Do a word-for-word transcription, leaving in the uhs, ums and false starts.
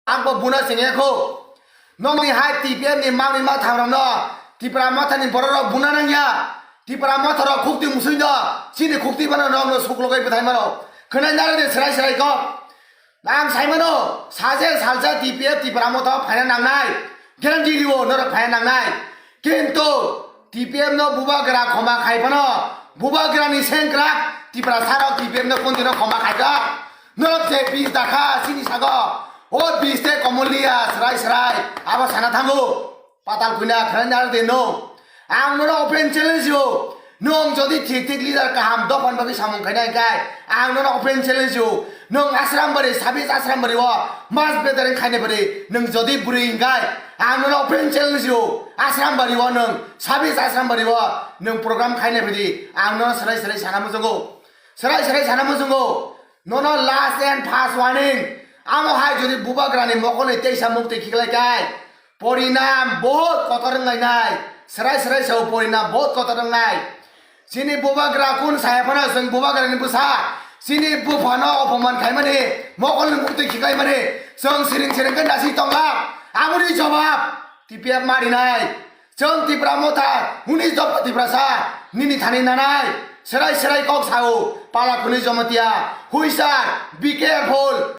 Ang bo buna chengya kho. Nokni hai T P F ni mangni ma thangrokno Tipra Mothani bororok buna nangya. Tipra Motharok khukti musui no, chini khukti bana nokno suklogwi bwthai mano. Khwnai naro de srai srai kok. Ang sai mano, saje salsa T P F Tipra Motha phaina nangnai. Guarantee rio norok phaina nangnai. Kintu T P F no bubagra khoma khai phano, bubagra ni sengkrak Tiprasa rok T P F no kontino khoma khai kha. Norok je bis dakha chini sago, o bis te komoliya srai srai abo sana thango. Patal puina khwlai naro de no. Ang nono open challenge yo. Nwng jodi thik thik leader kaham dophani bagwi samung khainai hwnkhe, ang nono open challenge yo. Nwng Asrambari, sabis Asrambari o mas bedaring khainai bari nwng jodi bwrwi hwnkhe, ang nono open challenge yo. Asrambari o nwng, sabis Asrambari o nwng program khainai bari ang nono swrai swrai sana muchungo. Swrai swrai sana muchungo. Nono last and first warning. Amo hai jodi bubagrani mokolni teisa muktwi khiklai kai, porinam bahut kotor wnglainai. Swrai swrai sao porinam bahut kotor wngnai. Chini bubagra kun saya phano chwng bubagrani bwsa. Chini buphano opoman khaimani, mokolni muktwi khiklaimani. Chwng siring siring khe nasi tongla. Aboni jobab T P F marinai. Chwng Tipra Motha, hwnwi jobab Tiprasa, nini thani nanai. Swrai swrai kok sao, pala khwnwi Jamatia. Huisar, be careful.